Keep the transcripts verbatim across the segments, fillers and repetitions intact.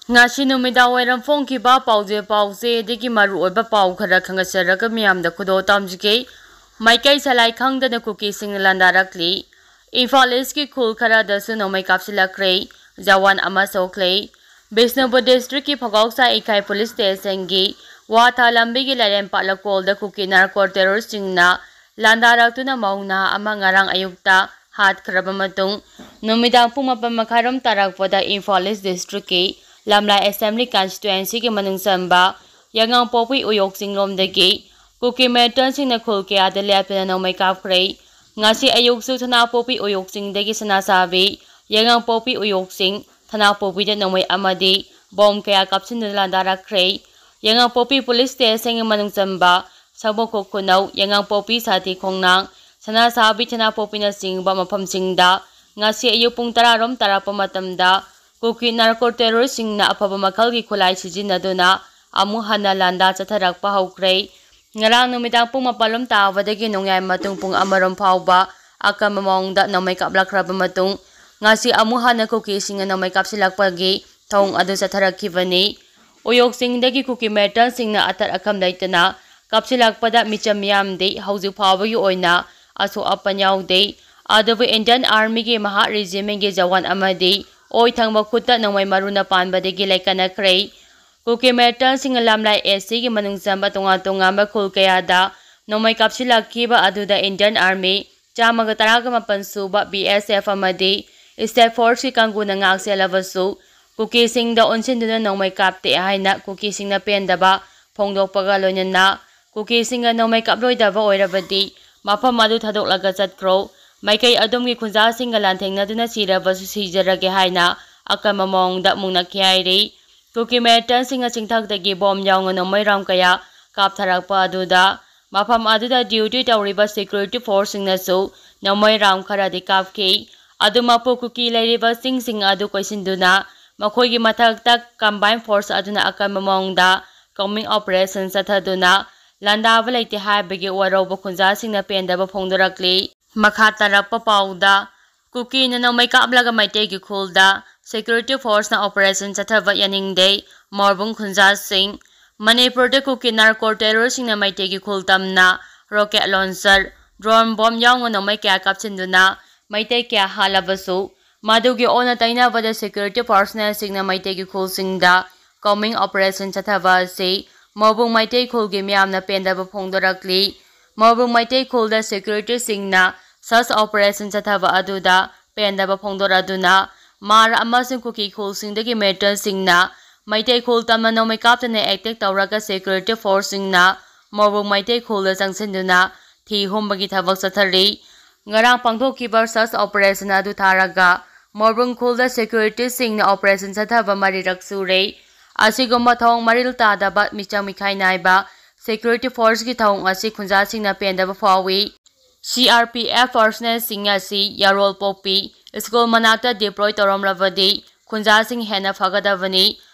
ꯉꯁꯤ ꯅꯨꯃꯤꯗꯥꯡ ꯋꯥꯏꯔꯝ ꯐꯣꯡꯈꯤꯕ ꯄꯥꯎꯖꯦ ꯄꯥꯎꯆꯦꯗꯒꯤ ꯃꯔꯨꯑꯣꯏꯕ ꯄꯥꯎ ꯈꯔ ꯈꯪꯒꯠꯆꯔꯒ ꯃꯤꯌꯥꯝꯗ ꯈꯨꯗꯣꯜ ꯇꯝꯖꯒꯦ꯫ ꯃꯥꯏꯀꯩ ꯁꯂꯥꯏ ꯈꯪꯗꯅ ꯀꯨꯀꯤꯁꯤꯡꯅ ꯂꯥꯟꯗꯥꯔꯛꯂꯤ꯫ ꯏꯝꯐꯥꯜ ꯏꯁꯀꯤ ꯈꯨꯜ ꯈꯔꯗꯁꯨ ꯅꯣꯡꯃꯩ ꯀꯥꯞꯁꯤꯜꯂꯛꯈ꯭ꯔꯦ꯫ ꯖꯋꯥꯟ ꯑꯃ ꯁꯣꯛꯈ꯭ꯔꯦ꯫ ꯕꯤꯁꯅꯨꯄꯨꯔ ꯗꯤꯁꯇ꯭ꯔꯤꯛꯀꯤ ꯐꯒꯥꯎꯁꯥ ꯏꯀꯥꯏ ꯄꯨꯂꯤꯁ ꯁ꯭ꯇꯦꯁꯟꯒꯤ ꯋꯥꯊꯥ ꯂꯝꯕꯤꯒꯤ ꯂꯥꯏꯔꯦꯝꯄꯥꯠ ꯂꯀꯣꯜꯗ ꯀꯨꯀꯤ ꯅꯥꯔꯀꯣ ꯇꯦꯔꯣꯔꯤꯁꯁꯤꯡꯅ ꯂꯥꯟꯗꯥꯔꯛꯇꯨꯅ ꯃꯧ ꯅꯍꯥ ꯑꯃ ꯉꯔꯥꯡ ꯑꯌꯨꯛꯇ ꯍꯥꯠꯈ꯭ꯔꯕ ꯃꯇꯨꯡ, ꯅꯨꯃꯤꯗꯥꯡ ꯄꯨꯡ ꯃꯥꯄꯟ ꯃꯈꯥꯏꯔꯣꯝ ꯇꯥꯔꯛꯄꯗ ꯏꯝꯐꯥꯜ ꯏꯁ ꯗꯤꯁꯇ꯭ꯔꯤꯛꯀꯤ ꯂꯝꯂꯥꯏ ꯑꯦꯁꯦꯝꯕ꯭ꯂꯤ ꯀꯟꯁꯇꯤꯇ꯭ꯋꯦꯟꯁꯤꯒꯤ ꯃꯅꯨꯡ ꯆꯟꯕ ꯌꯥꯉꯥꯡꯄꯣꯛꯄꯤ ꯎꯌꯣꯛ ꯆꯤꯡꯂꯣꯝꯗꯒꯤ ꯀꯨꯀꯤ ꯃꯤꯂꯤꯇꯦꯟꯁꯤꯡꯅ ꯈꯨꯜ ꯀꯌꯥꯗ ꯂꯦꯞꯇꯅ ꯅꯣꯡꯃꯩ ꯀꯥꯞꯈ꯭ꯔꯦ꯫ ꯉꯁꯤ ꯑꯌꯨꯛꯁꯨ ꯊꯅꯥꯄꯣꯛꯄꯤ ꯎꯌꯣꯛ ꯆꯤꯡꯗꯒꯤ ꯁꯅꯥꯁꯥꯕꯤ ꯌꯥꯉꯥꯡꯄꯣꯛꯄꯤ ꯎꯌꯣꯛ ꯆꯤꯡ ꯊꯅꯥꯄꯣꯛꯄꯤꯗ ꯅꯣꯡꯃꯩ ꯑꯃꯗꯤ ꯕꯣꯝ ꯀꯌꯥ ꯀꯥꯞꯁꯤꯟꯗꯨꯅ ꯂꯥꯟꯗꯥꯔꯛꯈ꯭ꯔꯦ꯫ ꯌꯥꯉꯥꯡꯄꯣꯛꯄꯤ ꯄꯨꯂꯤꯁ ꯁ꯭ꯇꯦꯁꯟꯒꯤ ꯃꯅꯨꯡ ꯆꯟꯕ ꯁꯕꯣꯈꯣꯛ ꯈꯨꯅꯧ, ꯌꯥꯉꯥꯡꯄꯣꯛꯄꯤ ꯁꯥꯊꯤ ꯈꯣꯡꯅꯥꯡ, ꯁꯅꯥꯁꯥꯕꯤ ꯊꯅꯥꯄꯣꯛꯄꯤꯅꯆꯤꯡꯕ ꯃꯐꯝꯁꯤꯡꯗ ꯉꯁꯤ ꯑꯌꯨꯛ ꯄꯨꯡ ꯇꯔꯥꯔꯣꯝ ꯇꯥꯔꯛꯄ ꯃꯇꯝꯗ ꯀꯨꯀꯤ ꯅꯥꯔꯀꯣ ꯇꯦꯔꯣꯔꯤꯁꯁꯤꯡꯅ ꯑꯐꯕ ꯃꯈꯜꯒꯤ ꯈꯨꯠꯂꯥꯏ ꯁꯤꯖꯤꯟꯅꯗꯨꯅ ꯑꯃꯨꯛ ꯍꯟꯅ ꯂꯥꯟꯗꯥ ꯆꯠꯊꯔꯛꯄ ꯍꯧꯈ꯭ꯔꯦ꯫ ꯉꯔꯥꯡ ꯅꯨꯃꯤꯗꯥꯡ ꯄꯨꯡ ꯃꯥꯄꯜꯂꯣꯝ ꯇꯥꯕꯗꯒꯤ ꯅꯣꯡꯌꯥꯏ ꯃꯇꯨꯡ ꯄꯨꯡ ꯑꯃꯔꯣꯝ ꯐꯥꯎꯕ ꯑꯀꯟꯕ ꯃꯑꯣꯡꯗ ꯅꯣꯡꯃꯩ ꯀꯥꯞꯂꯛꯈ꯭ꯔꯕ ꯃꯇꯨꯡ, ꯉꯁꯤ ꯑꯃꯨꯛ ꯍꯟꯅ ꯀꯨꯀꯤꯁꯤꯡꯅ ꯅꯣꯡꯃꯩ ꯀꯥꯞꯁꯤꯜꯂꯛꯄꯒꯤ ꯊꯧꯑꯣꯡ ꯑꯗꯨ ꯆꯠꯊꯔꯛꯈꯤꯕꯅꯤ꯫ ꯎꯌꯣꯛ ꯆꯤꯡꯗꯒꯤ ꯀꯨꯀꯤ ꯃꯤꯂꯤꯇꯦꯟꯁꯤꯡꯅ ꯑꯊꯠ ꯑꯈꯝ ꯂꯩꯇꯅ ꯀꯥꯞꯁꯤꯜꯂꯛꯄꯗ ꯃꯤꯆꯝ ꯃꯤꯌꯥꯝꯗꯤ ꯍꯧꯖꯤꯛ ꯐꯥꯎꯕꯒꯤ ꯑꯣꯏꯅ ꯑꯁꯣꯛ ꯑꯄꯟ ꯌꯥꯎꯗꯦ꯫ ꯑꯗꯨꯕꯨ ꯏꯟꯗꯤꯌꯟ ꯑꯥꯔꯃꯤꯒꯤ ꯃꯍꯥꯛ ꯔꯦꯖꯤꯃꯦꯟꯒꯤ ꯖꯋꯥꯟ ꯑꯃꯗꯤ ꯑꯣꯏ ꯊꯪꯕ ꯈꯨꯠꯇ ꯅꯣꯡꯃꯩ ꯃꯔꯨꯅ ꯄꯥꯟꯕꯗꯒꯤ ꯂꯩꯀꯠꯅꯈ꯭ꯔꯦ꯫ ꯀꯨꯀꯤ ꯃꯤꯂꯤꯇꯦꯟꯁꯤꯡꯅ ꯂꯝꯂꯥꯏ ꯑꯦꯁ ꯁꯤꯒꯤ ꯃꯅꯨꯡ ꯆꯟꯕ ꯇꯣꯉꯥꯟ ꯇꯣꯉꯥꯟꯕ ꯈꯨꯜ ꯀꯌꯥꯗ ꯅꯣꯡꯃꯩ ꯀꯥꯞꯁꯤꯜꯂꯛꯈꯤꯕ ꯑꯗꯨꯗ ꯏꯟꯗꯤꯌꯟ ꯑꯥꯔꯃꯤ ꯆꯥꯝꯃꯒ ꯇꯔꯥꯒ ꯃꯥꯄꯟ ꯁꯨꯕ ꯕꯤ ꯑꯦꯁ ꯑꯦꯐ ꯑꯃꯗꯤ ꯁ꯭ꯇꯦꯠ ꯐꯣꯔꯁꯀꯤ ꯀꯥꯡꯕꯨꯅ ꯉꯥꯛ ꯁꯦꯜꯂꯕꯁꯨ, ꯀꯨꯀꯤꯁꯤꯡꯗ ꯑꯣꯟꯁꯤꯟꯗꯨꯅ ꯅꯣꯡꯃꯩ ꯀꯥꯞꯇꯦ ꯍꯥꯏꯅ ꯀꯨꯀꯤꯁꯤꯡꯅ ꯄꯦꯟꯗꯕ ꯐꯣꯡꯗꯣꯛꯄꯒ ꯂꯣꯏꯅꯅ ꯀꯨꯀꯤꯁꯤꯡꯅ ꯅꯣꯡꯃꯩ ꯀꯥꯞꯂꯣꯏꯗꯕ ꯑꯣꯏꯔꯕꯗꯤ ꯃꯐꯝ ꯑꯗꯨ ꯊꯥꯗꯣꯛꯂꯒ ꯆꯠꯈ꯭ꯔꯣ, ꯃꯥꯏꯀꯩ ꯑꯗꯣꯝꯒꯤ ꯈꯨꯟꯖꯥꯁꯤꯡꯒ ꯂꯥꯟꯊꯦꯡꯅꯗꯨꯅ ꯁꯤꯔꯕꯁꯨ ꯁꯤꯖꯔꯒꯦ ꯍꯥꯏꯅ ꯑꯀꯟꯕ ꯃꯑꯣꯡꯗ ꯃꯨꯛꯅꯈꯤ ꯍꯥꯏꯔꯤ꯫ ꯀꯨꯀꯤ ꯃꯤꯂꯤꯇꯦꯟꯁꯤꯡꯅ ꯆꯤꯡꯊꯛꯇꯒꯤ ꯕꯣꯝ ꯌꯥꯎꯅ ꯅꯣꯡꯃꯩ ꯔꯥꯎꯟ ꯀꯌꯥ ꯀꯥꯞꯊꯔꯛꯄ ꯑꯗꯨꯗ ꯃꯐꯝ ꯑꯗꯨꯗ ꯗ꯭ꯌꯨꯇꯤ ꯇꯧꯔꯤꯕ ꯁꯦꯀ꯭ꯌꯨꯔꯤꯇꯤ ꯐꯣꯔꯁꯁꯤꯡꯅꯁꯨ ꯅꯣꯡꯃꯩ ꯔꯥꯎꯟ ꯈꯔꯗꯤ ꯀꯥꯞꯈꯤ꯫ ꯑꯗꯨꯃꯛꯄꯨ ꯀꯨꯀꯤ ꯂꯩꯔꯤꯕ ꯆꯤꯡꯁꯤꯡ ꯑꯗꯨ ꯀꯣꯏꯁꯤꯟꯗꯨꯅ ꯃꯈꯣꯏꯒꯤ ꯃꯊꯛꯇ ꯀꯝꯕꯥꯏꯟ ꯐꯣꯔꯁ ꯑꯗꯨꯅ ꯑꯀꯟꯕ ꯃꯑꯣꯡꯗ ꯀꯣꯝꯕꯤꯡ ꯑꯣꯄꯔꯦꯁꯟ ꯆꯠꯊꯗꯨꯅ ꯂꯥꯟꯗꯥꯕ ꯂꯩꯇꯦ ꯍꯥꯏꯕꯒꯤ ꯋꯥꯔꯧꯕ ꯈꯨꯟꯖꯥꯁꯤꯡꯅ ꯄꯦꯟꯗꯕ ꯐꯣꯡꯗꯣꯔꯛꯂꯤ꯫ ꯃꯈꯥ ꯇꯥꯔꯛꯄ ꯄꯥꯎꯗ, ꯀꯨꯀꯤꯅ ꯅꯣꯡꯃꯩ ꯀꯥꯞꯂꯒ ꯃꯩꯇꯩꯒꯤ ꯈꯨꯜꯗ security forceꯅ operation ꯆꯠꯊꯕ ꯌꯥꯅꯤꯡꯗꯦ꯫ ꯃꯣꯔꯕꯨꯡ ꯈꯨꯟꯖꯥꯁꯤꯡ꯫ ꯃꯅꯤꯄꯨꯔꯗ ꯀꯨꯀꯤ narco terrorꯁꯤꯡꯅ ꯃꯩꯇꯩꯒꯤ ꯈꯨꯜ ꯇꯝꯅ rocket launcher, drone bomb ꯌꯥꯎꯅ ꯅꯣꯡꯃꯩ ꯀꯌꯥ ꯀꯥꯞꯁꯤꯟꯗꯨꯅ ꯃꯩꯇꯩ ꯀꯌꯥ ꯍꯥꯠꯂꯕꯁꯨ, ꯃꯗꯨꯒꯤ ꯑꯣꯟꯅ ꯇꯩꯅꯕꯗ security personnelꯁꯤꯡꯅ ꯃꯩꯇꯩꯒꯤ ꯈꯨꯜꯁꯤꯡꯗ combing operation ꯆꯠꯊꯕ ꯑꯁꯤ ꯃꯣꯔꯕꯨꯡ ꯃꯩꯇꯩ ꯈꯨꯜꯒꯤ ꯃꯤꯌꯥꯝꯅ ꯄꯦꯟꯗꯕ ꯐꯣꯡꯗꯣꯔꯛꯂꯤ꯫ ꯃꯣꯔꯕꯨꯡ ꯃꯩꯇꯩ ꯈꯨꯜꯗ securityꯁꯤꯡꯅ search operation ꯆꯠꯊꯕ ꯑꯗꯨꯗ ꯄꯦꯟꯗꯕ ꯐꯣꯡꯗꯣꯔꯛꯇꯨꯅ, ꯃꯥꯔ ꯑꯃꯁꯨꯡ ꯀꯨꯀꯤ ꯈꯨꯜꯁꯤꯡꯗꯒꯤ militantꯁꯤꯡꯅ ꯃꯩꯇꯩ ꯈꯨꯜ ꯇꯝꯅ ꯅꯣꯡꯃꯩ ꯀꯥꯞꯇꯨꯅ attack ꯇꯧꯔꯒ security forceꯁꯤꯡꯅ ꯃꯣꯔꯕꯨꯡ ꯃꯩꯇꯩ ꯈꯨꯜꯗ ꯆꯪꯁꯤꯟꯗꯨꯅ ꯊꯤ ꯍꯨꯝꯕꯒꯤ ꯊꯕꯛ ꯆꯠꯊꯔꯤ꯫ ꯉꯔꯥꯡ ꯄꯥꯡꯊꯣꯛꯈꯤꯕ search operation ꯑꯗꯨ ꯊꯥꯔꯒ ꯃꯣꯔꯕꯨꯡ ꯈꯨꯜꯗ securityꯁꯤꯡꯅ operation ꯆꯠꯊꯕ ꯃꯔꯤꯔꯛ ꯁꯨꯔꯦ꯫ ꯑꯁꯤꯒꯨꯝꯕ ꯊꯧꯑꯣꯡ ꯃꯔꯤꯜ ꯇꯥꯗꯕ ꯃꯤꯆꯪ ꯃꯤꯈꯥꯏ ꯅꯥꯏꯕ security forceꯀꯤ ꯊꯧꯑꯣꯡ ꯑꯁꯤ ꯈꯨꯟꯖꯥꯁꯤꯡꯅ ꯄꯦꯟꯗꯕ ꯐꯥꯎꯏ꯫ CRPF personnelꯁꯤꯡ ꯑꯁꯤ ꯌꯥꯔꯣꯜ ꯄꯣꯛꯄꯤ school ꯃꯅꯥꯛꯇ deploy ꯇꯧꯔꯝꯂꯕꯗꯤ ꯈꯨꯟꯖꯥꯁꯤꯡ ꯍꯦꯟꯅ ꯐꯒꯗꯕꯅꯤ꯫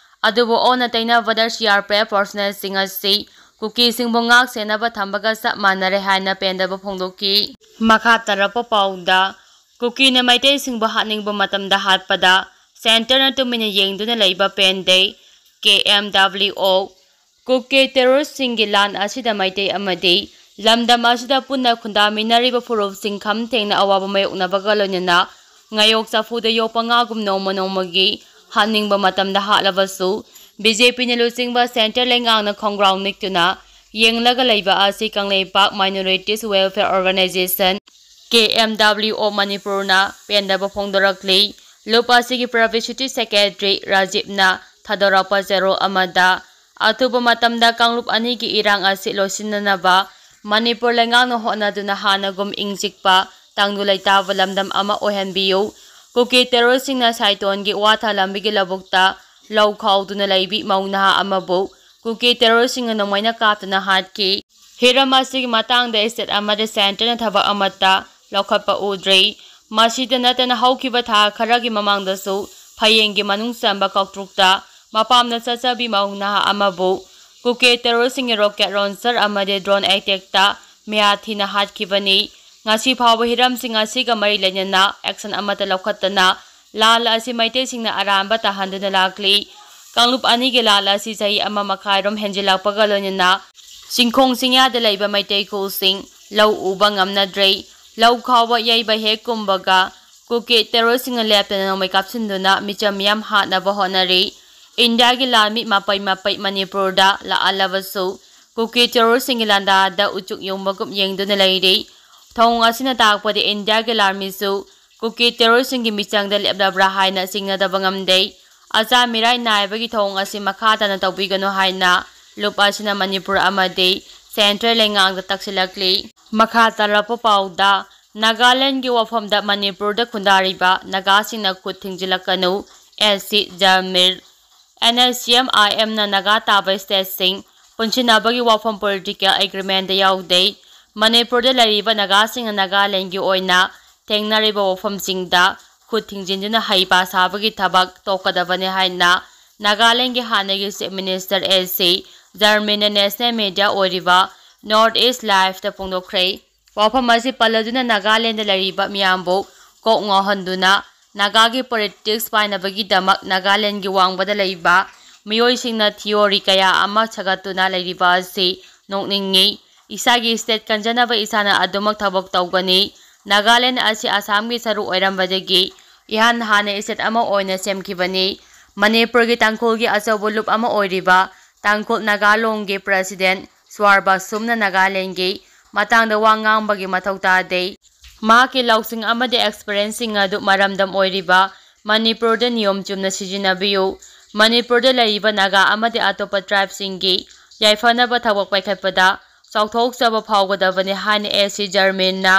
ꯑꯗꯨꯕꯨ ꯑꯣꯟꯅ ꯇꯩꯅꯕꯗ CRPF personnelꯁꯤꯡ ꯑꯁꯤ ꯀꯨꯀꯤꯁꯤꯡꯕꯨ ꯉꯥꯛ ꯁꯦꯟꯅꯕ ꯊꯝꯕꯒ ꯆꯞ ꯃꯥꯟꯅꯔꯦ ꯍꯥꯏꯅ ꯄꯦꯟꯗꯕ ꯐꯣꯡꯗꯣꯛꯈꯤ꯫ ꯃꯈꯥ ꯇꯥꯔꯛꯄ ꯄꯥꯎꯗ, ꯀꯨꯀꯤꯅ ꯃꯩꯇꯩꯁꯤꯡꯕꯨ ꯍꯥꯠꯅꯤꯡꯕ ꯃꯇꯝꯗ ꯍꯥꯠꯄꯗ centreꯅ ꯇꯨꯃꯤꯟꯅ ꯌꯦꯡꯗꯨꯅ ꯂꯩꯕ ꯄꯦꯟꯗꯦ꯫ KMWO꯫ ꯀꯨꯀꯤ terroristꯁꯤꯡꯒꯤ ꯂꯥꯟ ꯑꯁꯤꯗ ꯃꯩꯇꯩ ꯑꯃꯗꯤ ꯂꯝꯗꯝ ꯑꯁꯤꯗ ꯄꯨꯟꯅ ꯈꯨꯟꯗꯥꯃꯤꯟꯅꯔꯤꯕ ꯐꯨꯔꯨꯞꯁꯤꯡ ꯈꯝ ꯊꯦꯡꯅ ꯑꯋꯥꯕ ꯃꯥꯌꯣꯛꯅꯕꯒ ꯂꯣꯏꯅꯅ ꯉꯥꯌꯣꯛ ꯆꯐꯨꯗ ꯌꯣꯛꯄ ꯉꯥꯒꯨꯝ ꯅꯣꯡꯃ ꯅꯣꯡꯃꯒꯤ ꯍꯥꯠꯅꯤꯡꯕ ꯃꯇꯝꯗ ꯍꯥꯠꯂꯕꯁꯨ, BJPꯅ ꯂꯨꯆꯤꯡꯕ centre ꯂꯩꯉꯥꯛꯅ ꯈꯣꯡꯒ꯭ꯔꯥꯎ ꯅꯤꯛꯇꯨꯅ ꯌꯦꯡꯂꯒ ꯂꯩꯕ ꯑꯁꯤ Kangleipak Minorities Welfare Organisation, KMWO ꯃꯅꯤꯄꯨꯔꯅ ꯄꯦꯟꯗꯕ ꯐꯣꯡꯗꯣꯔꯛꯂꯤ꯫ ꯂꯨꯞ ꯑꯁꯤꯒꯤ publicity secretary ꯔꯥꯖꯤꯕꯅ ꯊꯥꯗꯣꯔꯛꯄ ꯆꯦꯔꯣꯜ ꯑꯃꯗ, ꯑꯊꯨꯕ ꯃꯇꯝꯗ ꯀꯥꯡꯂꯨꯞ ꯑꯅꯤꯒꯤ ꯏꯔꯥꯡ ꯑꯁꯤ ꯂꯣꯏꯁꯤꯟꯅꯅꯕ ꯃꯅꯤꯄꯨꯔ ꯂꯩꯉꯥꯛꯅ ꯍꯣꯠꯅꯗꯨꯅ ꯍꯥꯟꯅꯒꯨꯝ ꯏꯪ ꯆꯤꯛꯄ, ꯇꯪꯗꯨ ꯂꯩꯇꯥꯕ ꯂꯝꯗꯝ ꯑꯃ ꯑꯣꯏꯍꯟꯕꯤꯌꯨ꯫ ꯀꯨꯀꯤ terroristꯁꯤꯡꯅ ꯁꯥꯏꯇꯣꯟꯒꯤ ꯋꯥ ꯊꯥꯂꯝꯕꯤꯒꯤ ꯂꯧꯕꯨꯛꯇ ꯂꯧ ꯈꯥꯎꯗꯨꯅ ꯂꯩꯕꯤ ꯃꯧ ꯅꯍꯥ ꯑꯃꯕꯨ ꯀꯨꯀꯤ terroristꯁꯤꯡꯅ ꯅꯣꯡꯃꯩꯅ ꯀꯥꯞꯇꯨꯅ ꯍꯥꯠꯈꯤ꯫ ꯍꯤꯔꯝ ꯑꯁꯤꯒꯤ ꯃꯇꯥꯡꯗ state ꯑꯃꯗꯤ centreꯅ ꯊꯕꯛ ꯑꯃꯠꯇ ꯂꯧꯈꯠꯄ ꯎꯗ꯭ꯔꯤ꯫ ꯃꯁꯤꯗ ꯅꯠꯇꯅ ꯍꯧꯈꯤꯕ ꯊꯥ ꯈꯔꯒꯤ ꯃꯃꯥꯡꯗꯁꯨ ꯐꯌꯦꯡꯒꯤ ꯃꯅꯨꯡ ꯆꯟꯕ ꯀꯧꯇ꯭ꯔꯨꯛꯇ ꯃꯄꯥꯝꯅ ꯆꯠꯆꯕꯤ ꯃꯧ ꯅꯍꯥ ꯑꯃꯕꯨ ꯀꯨꯀꯤ terroristꯁꯤꯡꯒꯤ rocket launcher ꯑꯃꯗꯤ drone attackꯇ ꯃꯤꯌꯥ ꯊꯤꯅ ꯍꯥꯠꯈꯤꯕꯅꯤ꯫ ꯉꯁꯤ ꯐꯥꯎꯕ ꯍꯤꯔꯝꯁꯤꯡ ꯑꯁꯤꯒ ꯃꯔꯤ ꯂꯩꯅꯅ action ꯑꯃꯠꯇ ꯂꯧꯈꯠꯇꯅ ꯂꯥꯟ ꯑꯁꯤ ꯃꯩꯇꯩꯁꯤꯡꯅ ꯑꯔꯥꯟꯕ ꯇꯥꯍꯟꯗꯨꯅ ꯂꯥꯛꯂꯤ꯫ ꯀꯥꯡꯂꯨꯞ ꯑꯅꯤꯒꯤ ꯂꯥꯟ ꯑꯁꯤ ꯆꯍꯤ ꯑꯃ ꯃꯈꯥꯏꯔꯣꯝ ꯍꯦꯟꯖꯤꯜꯂꯛꯄꯒ ꯂꯣꯏꯅꯅ ꯆꯤꯡꯈꯣꯡ ꯆꯤꯡꯌꯥꯗ ꯂꯩꯕ ꯃꯩꯇꯩ ꯈꯨꯜꯁꯤꯡ ꯂꯧ ꯎꯕ ꯉꯝꯅꯗ꯭ꯔꯦ꯫ ꯂꯧ ꯈꯥꯎꯕ ꯌꯩꯕ ꯍꯦꯛ ꯀꯨꯝꯕꯒ ꯀꯨꯀꯤ ꯇꯦꯔꯣꯔꯁꯤꯡꯅ ꯂꯦꯞꯇꯅ ꯅꯣꯡꯃꯩ ꯀꯥꯞꯁꯤꯟꯗꯨꯅ ꯃꯤꯆꯝ ꯃꯤꯌꯥꯝ ꯍꯥꯠꯅꯕ ꯍꯣꯠꯅꯔꯤ꯫ ꯏꯟꯗꯤꯌꯥꯒꯤ ꯂꯥꯟꯃꯤ ꯃꯥꯄꯩ ꯃꯥꯄꯩ ꯃꯅꯤꯄꯨꯔꯗ ꯂꯥꯛꯍꯜꯂꯕꯁꯨ ꯀꯨꯀꯤ ꯇꯦꯔꯣꯔꯁꯤꯡꯒꯤ ꯂꯥꯟꯗꯥꯗ ꯎꯆꯨꯛ ꯌꯨꯡꯕꯒꯨꯝ ꯌꯦꯡꯗꯨꯅ ꯂꯩꯔꯤ꯫ ꯊꯧꯑꯣꯡ ꯑꯁꯤꯅ ꯇꯥꯛꯄꯗꯤ ꯏꯟꯗꯤꯌꯥꯒꯤ ꯂꯥꯟꯃꯤꯁꯨ ꯀꯨꯀꯤ ꯇꯦꯔꯣꯔꯁꯤꯡꯒꯤ ꯃꯤꯆꯪꯗ ꯂꯦꯞꯂꯕ꯭ꯔꯥ ꯍꯥꯏꯅ ꯆꯤꯡꯅꯗꯕ ꯉꯝꯗꯦ꯫ ꯑꯆꯥ ꯃꯤꯔꯥꯏ ꯅꯥꯏꯕꯒꯤ ꯊꯧꯑꯣꯡ ꯑꯁꯤ ꯃꯈꯥ ꯇꯥꯅ ꯇꯧꯕꯤꯒꯅꯨ ꯍꯥꯏꯅ ꯂꯨꯞ ꯑꯁꯤꯅ ꯃꯅꯤꯄꯨꯔ ꯑꯃꯗꯤ ꯁꯦꯟꯇ꯭ꯔꯦꯜ ꯂꯩꯉꯥꯛꯇ ꯇꯛꯁꯤꯜꯂꯛꯂꯤ꯫ ꯃꯈꯥ ꯇꯥꯔꯛꯄ ꯄꯥꯎꯗ, ꯅꯥꯒꯥꯂꯦꯟꯒꯤ ꯋꯥꯐꯝꯗ ꯃꯅꯤꯄꯨꯔꯗ ꯈꯨꯟꯗꯥꯔꯤꯕ ꯅꯥꯒꯥꯁꯤꯡꯅ ꯈꯨꯠ ꯊꯤꯡꯖꯤꯜꯂꯛꯀꯅꯨ, S C ꯖꯔꯃꯤꯔ꯫ And S C M ꯑꯥꯏ ꯑꯦꯝꯅ ꯅꯥꯒꯥ ꯇꯥꯕ ꯁ꯭ꯇꯦꯠꯁꯤꯡ ꯄꯨꯟꯁꯤꯟꯅꯕꯒꯤ ꯋꯥꯐꯝ ꯄꯣꯂꯤꯇꯤꯀꯦꯜ ꯑꯦꯒ꯭ꯔꯤꯃꯦꯟꯗ ꯌꯥꯎꯗꯦ꯫ ꯃꯅꯤꯄꯨꯔꯗ ꯂꯩꯔꯤꯕ ꯅꯥꯒꯥꯁꯤꯡꯅ ꯅꯥꯒꯥꯂꯦꯟꯒꯤ ꯑꯣꯏꯅ ꯊꯦꯡꯅꯔꯤꯕ ꯋꯥꯐꯝꯁꯤꯡꯗ ꯈꯨꯠ ꯊꯤꯡꯖꯤꯟꯗꯨꯅ ꯍꯩꯄꯥ ꯁꯥꯕꯒꯤ ꯊꯕꯛ ꯇꯣꯛꯀꯗꯕꯅꯤ ꯍꯥꯏꯅ ꯅꯥꯒꯥꯂꯦꯟꯒꯤ ꯍꯥꯟꯅꯒꯤ ꯆꯤꯐ ꯃꯤꯅꯤꯁꯇꯔ ꯑꯦꯁ ꯁꯤ ꯖꯔꯃꯤꯔꯅ ꯅꯦꯁꯅꯦꯜ ꯃꯤꯗꯤꯌꯥ ꯑꯣꯏꯔꯤꯕ ꯅꯣꯔꯠ ꯏꯁ ꯂꯥꯏꯐꯇ ꯐꯣꯡꯗꯣꯛꯈ꯭ꯔꯦ꯫ ꯋꯥꯐꯝ ꯑꯁꯤ ꯄꯜꯂꯗꯨꯅ ꯅꯥꯒꯥꯂꯦꯟꯗ ꯂꯩꯔꯤꯕ ꯃꯤꯌꯥꯝꯕꯨ ꯀꯣꯛ ꯉꯥꯎꯍꯟꯗꯨꯅ ꯅꯥꯒꯥꯒꯤ ꯄꯣꯂꯤꯇꯤꯛꯁ ꯄꯥꯏꯅꯕꯒꯤꯗꯃꯛ ꯅꯥꯒꯥꯂꯦꯟꯒꯤ ꯋꯥꯡꯃꯗ ꯂꯩꯕ ꯃꯤꯑꯣꯏꯁꯤꯡꯅ ꯊꯤꯑꯣꯔꯤ ꯀꯌꯥ ꯑꯃ ꯁꯥꯒꯠꯇꯨꯅ ꯂꯩꯔꯤꯕ ꯑꯁꯤ ꯅꯣꯛꯅꯤꯡꯉꯤ꯫ ꯏꯁꯥꯒꯤ ꯁ꯭ꯇꯦꯠ ꯀꯟꯖꯅꯕ ꯏꯁꯥꯅ ꯑꯗꯨꯃꯛ ꯊꯕꯛ ꯇꯧꯒꯅꯤ꯫ ꯅꯥꯒꯥꯂꯦꯟ ꯑꯁꯤ ꯑꯁꯥꯝꯒꯤ ꯁꯔꯨꯛ ꯑꯣꯏꯔꯝꯕꯗꯒꯤ ꯏꯍꯥꯟ ꯍꯥꯟꯅ ꯁ꯭ꯇꯦꯠ ꯑꯃ ꯑꯣꯏꯅ ꯁꯦꯝꯈꯤꯕꯅꯤ꯫ ꯃꯅꯤꯄꯨꯔꯒꯤ ꯇꯥꯡꯈꯨꯜꯒꯤ ꯑꯆꯧꯕ ꯂꯨꯞ ꯑꯃ ꯑꯣꯏꯔꯤꯕ ꯇꯥꯡꯈꯨꯜ ꯅꯥꯒꯥ ꯂꯣꯡꯒꯤ ꯄ꯭ꯔꯁꯤꯗꯦꯟ ꯁ꯭ꯋꯥꯔ ꯕꯥꯁꯨꯝꯅ ꯅꯥꯒꯥꯂꯦꯟꯒꯤ ꯃꯇꯥꯡꯗ ꯋꯥ ꯉꯥꯡꯕꯒꯤ ꯃꯊꯧ ꯇꯥꯗꯦ꯫ ꯃꯍꯥꯛꯀꯤ ꯂꯧꯁꯤꯡ ꯑꯃꯗꯤ ꯑꯦꯛꯁꯄꯤꯔꯤꯌꯦꯟꯁꯁꯤꯡ ꯑꯗꯨ ꯃꯔꯝꯗꯝ ꯑꯣꯏꯔꯤꯕ ꯃꯅꯤꯄꯨꯔꯗ ꯅꯤꯌꯣꯝ ꯆꯨꯝꯅ ꯁꯤꯖꯤꯟꯅꯕꯤꯌꯨ꯫ ꯃꯅꯤꯄꯨꯔꯗ ꯂꯩꯔꯤꯕ ꯅꯥꯒꯥ ꯑꯃꯗꯤ ꯑꯇꯣꯞꯄ ꯇ꯭ꯔꯥꯏꯕꯁꯤꯡꯒꯤ ꯌꯥꯏꯐꯅꯕ ꯊꯕꯛ ꯄꯥꯏꯈꯠꯄꯗ ꯆꯥꯎꯊꯣꯛꯆꯕ ꯐꯥꯎꯒꯗꯕꯅꯤ ꯍꯥꯏꯅ ꯑꯦꯁ ꯁꯤ ꯖꯔꯃꯤꯔꯅ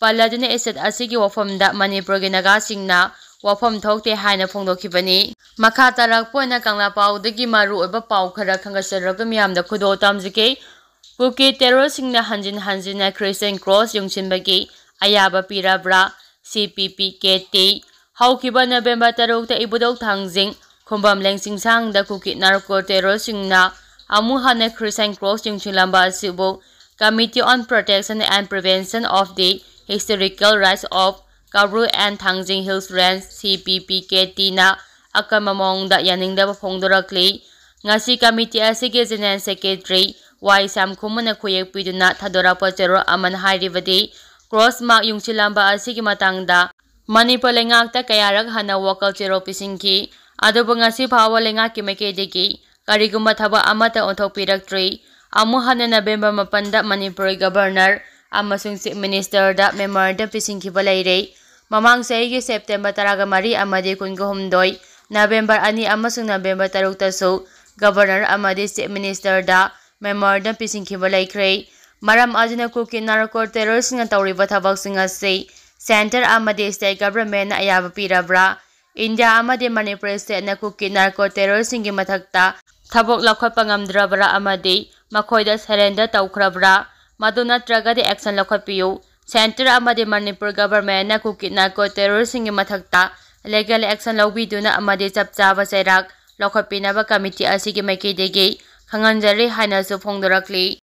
ꯄꯜꯂꯗꯨꯅ ꯁ꯭ꯇꯦꯠ ꯑꯁꯤꯒꯤ ꯋꯥꯐꯝꯗ ꯃꯅꯤꯄꯨꯔꯒꯤ ꯅꯥꯒꯥꯁꯤꯡꯅ ꯋꯥꯐꯝ ꯊꯣꯛꯇꯦ ꯍꯥꯏꯅ ꯐꯣꯡꯗꯣꯛꯈꯤꯕꯅꯤ꯫ ꯃꯈꯥ ꯇꯥꯔꯛꯄ ꯑꯣꯏꯅ ꯀꯪꯂꯥ ꯄꯥꯎꯗꯒꯤ ꯃꯔꯨꯑꯣꯏꯕ ꯄꯥꯎ ꯈꯔ ꯈꯪꯒꯠꯆꯔꯒ ꯃꯤꯌꯥꯝꯗ ꯈꯨꯗꯣꯜ ꯇꯝꯖꯒꯦ꯫ ꯀꯨꯀꯤ ꯇꯦꯔꯣꯔꯁꯤꯡꯅ ꯍꯟꯖꯤꯟ ꯍꯟꯖꯤꯟꯅ ꯈ꯭ꯔꯤꯁꯇꯤꯌꯥꯟ ꯀ꯭ꯔꯣꯁ ꯌꯨꯡꯁꯤꯟꯕꯒꯤ ꯑꯌꯥꯕ ꯄꯤꯔꯕ꯭ꯔꯥ? ꯁꯤ ꯄꯤ ꯄꯤ ꯀꯦ ꯇꯤ꯫ ꯍꯧꯈꯤꯕ ꯅꯕꯦꯝꯕꯔ ꯇꯔꯨꯛꯇ ꯏꯕꯨꯙꯧ ꯊꯥꯡꯖꯤꯡ ꯈꯨꯝꯕꯝ ꯂꯦꯡꯆꯤꯡꯁꯥꯡꯗ ꯀꯨꯀꯤ ꯅꯥꯔꯀꯣ ꯇꯦꯔꯣꯔꯁꯤꯡꯅ ꯑꯃꯨꯛ ꯍꯟꯅ ꯈ꯭ꯔꯤꯁꯇꯤꯌꯥꯟ ꯀ꯭ꯔꯣꯁ ꯌꯨꯡꯁꯤꯜꯂꯝꯕ ꯑꯁꯤꯕꯨ Committee on Protection and Prevention of the Historical Rights of Kabru and Thangjing Hills Range, C P P K T ꯅ ꯑꯀꯟꯕ ꯃꯑꯣꯡꯗ ꯌꯥꯅꯤꯡꯗꯕ ꯐꯣꯡꯗꯣꯔꯛꯂꯤ꯫ ꯉꯁꯤ ꯀꯃꯤꯇꯤ ꯑꯁꯤꯒꯤ General Secretary ꯋꯥꯏ ꯁ꯭ꯌꯥꯝꯈꯨꯃꯟꯅ ꯈꯨꯌꯦꯛ ꯄꯤꯗꯨꯅ ꯊꯥꯗꯣꯔꯛꯄ ꯆꯦꯔꯣꯜ ꯑꯃꯅ ꯍꯥꯏꯔꯤꯕꯗꯤ, cross mark ꯌꯨꯡꯁꯤꯜꯂꯝꯕ ꯑꯁꯤꯒꯤ ꯃꯇꯥꯡꯗ ꯃꯅꯤꯄꯨꯔ ꯂꯩꯉꯥꯛꯇ ꯀꯌꯥꯔꯛ ꯍꯟꯅ ꯋꯥꯀꯜ ꯆꯦꯔꯣꯜ ꯄꯤꯁꯤꯟꯈꯤ, ꯑꯗꯨꯕꯨ ꯉꯁꯤ ꯐꯥꯎꯕ ꯂꯩꯉꯥꯛꯀꯤ ꯃꯥꯏꯀꯩꯗꯒꯤ ꯀꯔꯤꯒꯨꯝꯕ ꯊꯕꯛ ꯑꯃꯠꯇ ꯑꯣꯟꯊꯣꯛꯄꯤꯔꯛꯇ꯭ꯔꯤ꯫ ꯑꯃꯨꯛ ꯍꯟꯅ November ꯃꯥꯄꯟꯗ ꯃꯅꯤꯄꯨꯔꯒꯤ Governor ꯑꯃꯁꯨꯡ Chief Minister ꯗ memorandum ꯄꯤꯁꯤꯟꯈꯤꯕ ꯂꯩꯔꯦ꯫ ꯃꯃꯥꯡ ꯆꯍꯤꯒꯤ September ꯇꯔꯥꯃꯔꯤ ꯑꯃꯗꯤ ꯀꯨꯟꯍꯨꯝꯗꯣꯏ, November ꯑꯅꯤ ꯑꯃꯁꯨꯡ November ꯇꯔꯨꯛꯇꯁꯨ Governor ꯑꯃꯗꯤ Chief Minister ꯗ memorandum ꯄꯤꯁꯤꯟꯈꯤꯕ ꯂꯩꯈ꯭ꯔꯦ꯫ ꯃꯔꯝ ꯑꯗꯨꯅ ꯀꯨꯀꯤ narco terrorist ꯁꯤꯡꯅ ꯇꯧꯔꯤꯕ ꯊꯕꯛꯁꯤꯡ ꯑꯁꯤ Centre ꯑꯃꯗꯤ State Government ꯅ ꯑꯌꯥꯕ ꯄꯤꯔꯕ꯭ꯔꯥ? ꯏꯟꯗꯤꯌꯥ ꯑꯃꯗꯤ ꯃꯅꯤꯄꯨꯔ State ꯅ ꯀꯨꯀꯤ narco terrorist ꯁꯤꯡꯒꯤ ꯃꯊꯛꯇ ꯊꯕꯛ ꯂꯧꯈꯠꯄ ꯉꯝꯗ꯭ꯔꯕ꯭ꯔꯥ ꯑꯃꯗꯤ ꯃꯈꯣꯏꯗ surrender ꯇꯧꯈ꯭ꯔꯕ꯭ꯔꯥ? ꯃꯗꯨ ꯅꯠꯇ꯭ꯔꯒꯗꯤ action ꯂꯧꯈꯠꯄꯤꯌꯨ꯫ Centre ꯑꯃꯗꯤ ꯃꯅꯤꯄꯨꯔ Government ꯅ ꯀꯨꯀꯤ narco terrorist ꯁꯤꯡꯒꯤ ꯃꯊꯛꯇ legal action ꯂꯧꯕꯤꯗꯨꯅ ꯑꯃꯗꯤ ꯆꯞ ꯆꯥꯕ ꯆꯩꯔꯥꯛ ꯂꯧꯈꯠꯄꯤꯅꯕ ꯀꯃꯤꯇꯤ ꯑꯁꯤꯒꯤ ꯃꯥꯏꯀꯩꯗꯒꯤ ꯈꯪꯍꯟꯖꯔꯤ ꯍꯥꯏꯅꯁꯨ ꯐꯣꯡꯗꯣꯔꯛꯂꯤ꯫